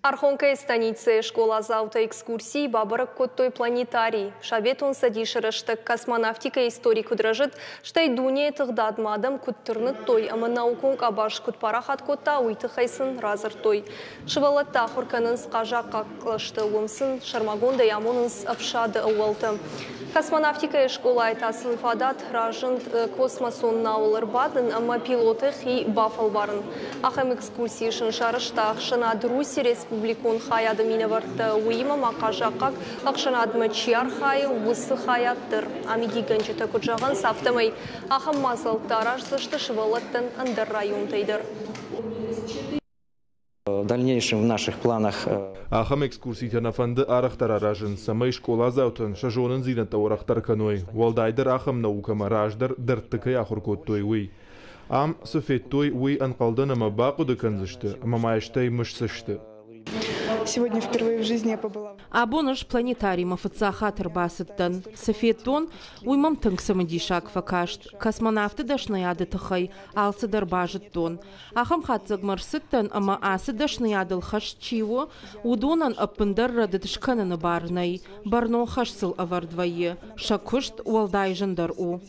Архонкӕйы станицӕйы скъоладзаутӕ экскурсийы бабӕрӕг кодтой планетарий. Советон Цӕдисы рӕстӕг космонавтикӕйы истори куыд рӕзыд, стӕй дунейы тыгъдадмӕ адӕм куыд тырныдтой ӕмӕ наукон къабаз куыд парахат кодта, уый тыххӕй сын радзырдтой. Сывӕллӕттӕ ахуыр кӕнынц хъазахъхъаг кълӕсты, уым сын сӕрмагондӕй амонынц ӕфсады ӕууӕлтӕ. Космонавтикӕйы скъолайы та сын фадат разынд космосон науыл ӕрбадын ӕмӕ пилоты хи бафӕлварын. Ахӕм экскурсийы сын сарӕзта ӕхсӕнад Руси республикон хайады минӕвӕрттӕ, уыимӕ ма хъазахъхъаг ӕхсӕнадмӕ чи архайы, уыцы хайад дӕр. Амидигӕнджытӕ куыд зӕгъынц, афтӕмӕй ахӕм мадзӕлттӕ араздзысты сывӕллӕттӕн ӕндӕр районтӕй дӕр. В дальнейшем в наших планах Ахӕм экскурситӕ нӕ фӕнды арӕхдӕр аразын, цӕмӕй скъоладзаутӕн сӕ зонындзинӕдтӕ уӕрӕхдӕр кӕной, уӕлдайдӕр ахӕм наукӕмӕ раздӕр дӕрдты кӕй ахуыр кодтой, уый. Ам цы федтой, уый ӕнхъӕлдӕн ӕмӕ бахъуыды кӕндзысты ӕмӕ ма стӕй мысдзысты. Сегодня впервые в жизни я побыла. Абон ӕз планетаримӕ фыццаг хатт ӕрбацыдтӕн. Цы федтон, уый мӕм тынг цымыдисаг фӕкаст. Космонавты дӕсныйады тыххӕй алцыдӕр базыдтон. Ахӕм хатдзӕгмӕ ӕрцыдтӕн, ӕмӕ ацы дӕсныйадыл хӕст чи у, уыдонӕн ӕппындӕр рӕдыд скӕныны бар нӕй, бӕрнон хӕс сыл ӕвӕрд вӕййы, сӕ куыст уӕлдай зындӕр у.